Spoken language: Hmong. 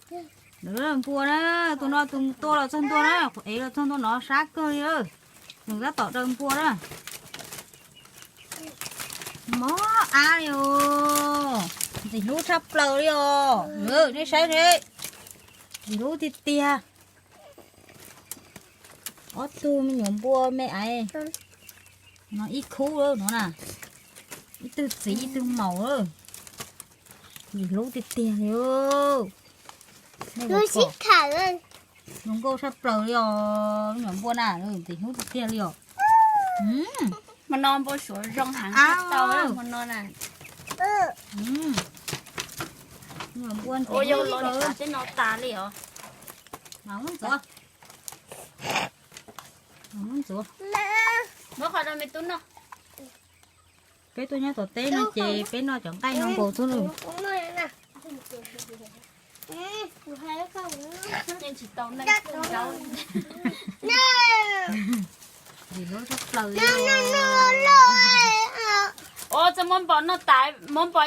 Npua na, tus no tus tua los txog ntua na, ev los txog ntua no sab kawg li. Nws tab tom daws npua na. Mob ab li os, ntxim hlub tshaj plaws li os. Nej saib seb, ntxim hlub tiag tiag. Ob tug me nyuam npua me aiv no ib khub lawm no na, ib tug txiv ib tug maum. Ntxim hlub tiag tiag li. Zoo nkauj tshaj plaws li os, me nyuam npua na, ntxim hlub tiag tiag li os. Hmo no npua suav zoo heev tau hmo no na. Me nyuam npua ntxim hlub tshaj plaws. Mas muab ntxuav, mas muab ntxuav. Muab qhov rau me tub noj. Peb tuaj nyob tom teb no ces peb noj cov nqaij no nkaus xwb na. Ntxim hlub tshaj plaws li. Ua txog muab npua noj tas, muab npua